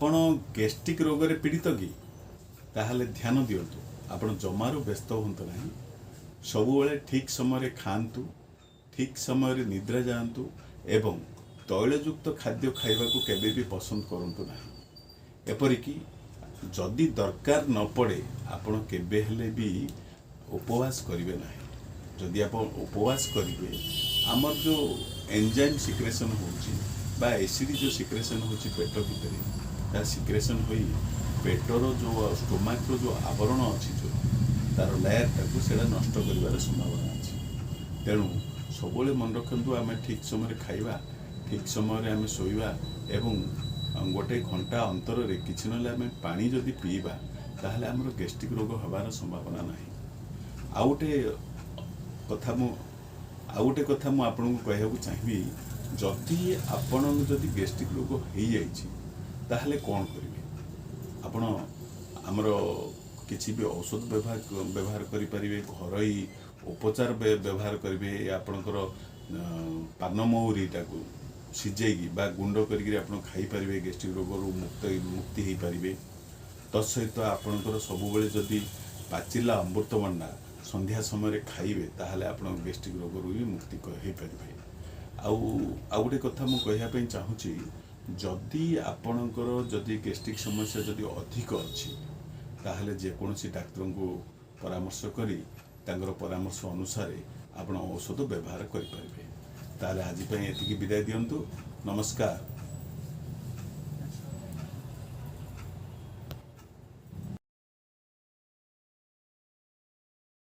ଆପଣ ଗ୍ୟାଷ୍ଟ୍ରିକ୍ ରୋଗରେ ପୀଡ଼ିତ କି? ତାହେଲେ ଧ୍ୟାନ ଦିଅନ୍ତୁ। ଆପଣ ଜମାରୁ ବ୍ୟସ୍ତ ହୁଅନ୍ତୁ ନାହିଁ। ସବୁବେଳେ ଠିକ୍ ସମୟରେ ଖାଆନ୍ତୁ, ଠିକ୍ ସମୟରେ ନିଦ୍ରା ଯାଆନ୍ତୁ ଏବଂ ତୈଳଯୁକ୍ତ ଖାଦ୍ୟ ଖାଇବାକୁ କେବେ ବି ପସନ୍ଦ କରନ୍ତୁ ନାହିଁ। ଏପରିକି ଯଦି ଦରକାର ନ ପଡ଼େ, ଆପଣ କେବେ ହେଲେ ବି ଉପବାସ କରିବେ ନାହିଁ। ଯଦି ଆପଣ ଉପବାସ କରିବେ, ଆମର ଯେଉଁ ଏନଜାଇମ୍ ସିକ୍ରେସନ୍ ହେଉଛି ବା ଏସିଡ୍ ଯେଉଁ ସିକ୍ରେସନ୍ ହେଉଛି ପେଟ ଭିତରେ, ତା ସିକ୍ରେସନ୍ ହୋଇ ପେଟର ଯେଉଁ ଷ୍ଟୋମାକ୍ର ଯେଉଁ ଆବରଣ ଅଛି, ଯେଉଁ ତାର ଲେୟାରଟାକୁ ସେଇଟା ନଷ୍ଟ କରିବାର ସମ୍ଭାବନା ଅଛି। ତେଣୁ ସବୁବେଳେ ମନେ ରଖନ୍ତୁ, ଆମେ ଠିକ୍ ସମୟରେ ଖାଇବା, ଠିକ୍ ସମୟରେ ଆମେ ଶୋଇବା ଏବଂ ଗୋଟେ ଘଣ୍ଟା ଅନ୍ତରରେ କିଛି ନହେଲେ ଆମେ ପାଣି ଯଦି ପିଇବା, ତାହେଲେ ଆମର ଗ୍ୟାଷ୍ଟ୍ରିକ୍ ରୋଗ ହେବାର ସମ୍ଭାବନା ନାହିଁ। ଆଉ ଗୋଟେ କଥା ମୁଁ ଆପଣଙ୍କୁ କହିବାକୁ ଚାହିଁବି, ଯଦି ଆପଣଙ୍କୁ ଯଦି ଗ୍ୟାଷ୍ଟ୍ରିକ୍ ରୋଗ ହେଇଯାଇଛି, ତାହେଲେ କ'ଣ କରିବେ ଆପଣ? ଆମର କିଛି ବି ଔଷଧ ବ୍ୟବହାର କରିପାରିବେ, ଘରୋଇ ଉପଚାର ବ୍ୟବହାର କରିବେ। ଆପଣଙ୍କର ପାନମହୁରିଟାକୁ ସିଝେଇକି ବା ଗୁଣ୍ଡ କରିକିରି ଆପଣ ଖାଇପାରିବେ, ଗ୍ୟାଷ୍ଟ୍ରିକ୍ ରୋଗରୁ ମୁକ୍ତି ହେଇପାରିବେ। ତତ୍ ସହିତ ଆପଣଙ୍କର ସବୁବେଳେ ଯଦି ପାଚିଲା ଅମୃତଭଣ୍ଡା ସନ୍ଧ୍ୟା ସମୟରେ ଖାଇବେ, ତାହେଲେ ଆପଣ ଗ୍ୟାଷ୍ଟ୍ରିକ୍ ରୋଗରୁ ବି ମୁକ୍ତି ହେଇପାରିବେ। ଆଉ ଆଉ ଗୋଟେ କଥା ମୁଁ କହିବା ପାଇଁ ଚାହୁଁଛି, ଯଦି ଆପଣଙ୍କର ଯଦି ଗ୍ୟାଷ୍ଟ୍ରିକ୍ ସମସ୍ୟା ଯଦି ଅଧିକ ଅଛି, ତାହେଲେ ଯେକୌଣସି ଡାକ୍ତରଙ୍କୁ ପରାମର୍ଶ କରି ତାଙ୍କର ପରାମର୍ଶ ଅନୁସାରେ ଆପଣ ଔଷଧ ବ୍ୟବହାର କରିପାରିବେ। ତାହେଲେ ଆଜି ପାଇଁ ଏତିକି, ବିଦାୟ ଦିଅନ୍ତୁ। ନମସ୍କାର।